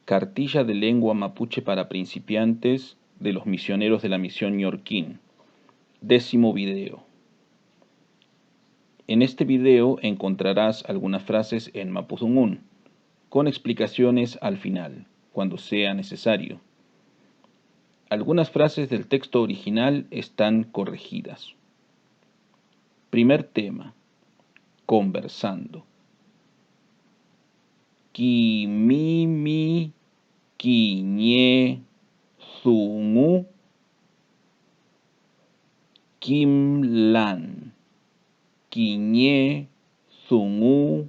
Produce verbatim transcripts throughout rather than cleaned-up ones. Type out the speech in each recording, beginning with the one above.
Cartilla de Lengua Mapuche para Principiantes de los Misioneros de la Misión Ñorquín. Décimo video. En este video encontrarás algunas frases en mapudungún, con explicaciones al final, cuando sea necesario. Algunas frases del texto original están corregidas. Primer tema, conversando. Kimimi kiñe dungu, kimlan kiñe dungu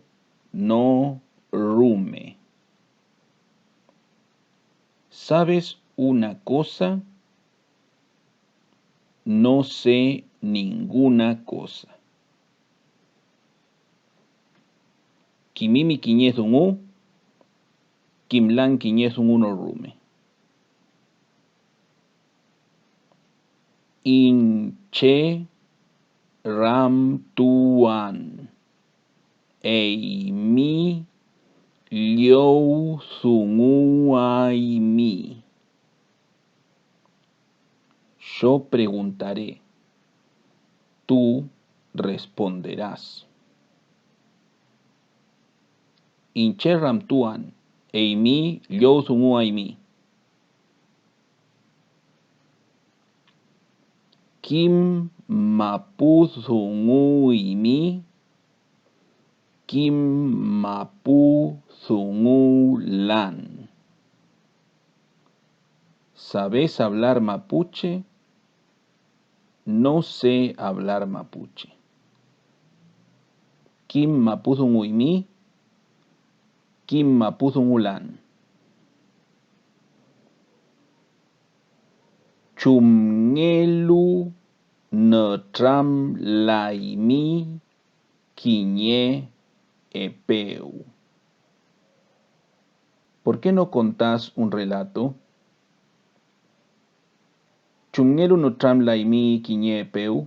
no rume. ¿Sabes una cosa? No sé ninguna cosa. Kimimi kiñe dungu, kimlan kiñe dungu no rume. Iñche ramtuan, eymi llowdunguaymi. Yo preguntaré, tú responderás. Iñche ramtuan, eymi llowdunguaymi. Kim mapudunguymi, kim mapudungulan. ¿Sabes hablar mapuche? No sé hablar mapuche. Kim mapudunguymi, kim mapudungulan. ¿Chumngelu nütramlaymi kiñe epew? ¿Por qué no contás un relato? ¿Chumngelu nütramlaymi kiñe epew?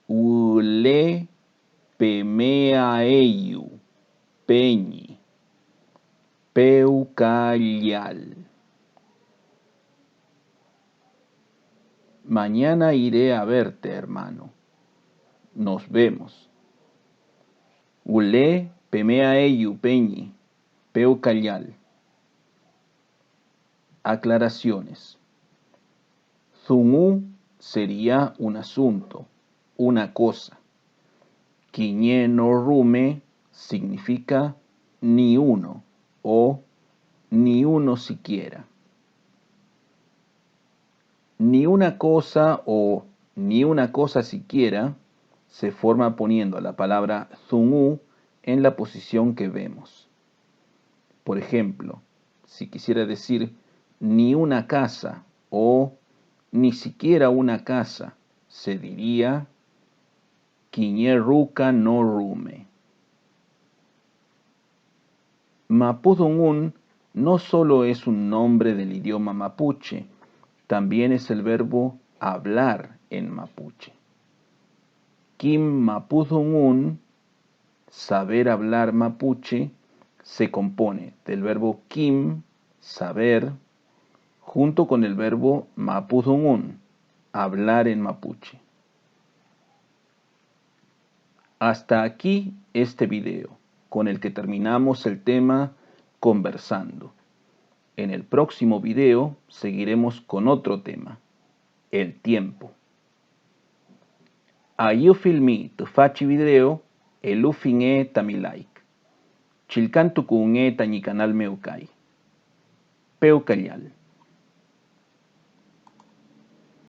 Wüle pemeaeyu, peñi, pewkallal. Mañana iré a verte, hermano. Nos vemos. Wüle pemeaeyu, peñi, pewkallal. Aclaraciones. Dungu sería un asunto, una cosa. Kiñe no rume significa ni uno o ni uno siquiera. Ni una cosa o ni una cosa siquiera se forma poniendo la palabra dungu en la posición que vemos. Por ejemplo, si quisiera decir ni una casa o ni siquiera una casa, se diría kiñe ruka no rume. Mapudungun no solo es un nombre del idioma mapuche, también es el verbo hablar en mapuche. Kim mapudungun, saber hablar mapuche, se compone del verbo kim, saber, junto con el verbo mapudungun, hablar en mapuche. Hasta aquí este video, con el que terminamos el tema conversando. En el próximo video seguiremos con otro tema, el tiempo. Ayüfilmi tüfachi video, elufinge tami like. Chillkantukuwünge tañi kanal mew kay. Pewkallal.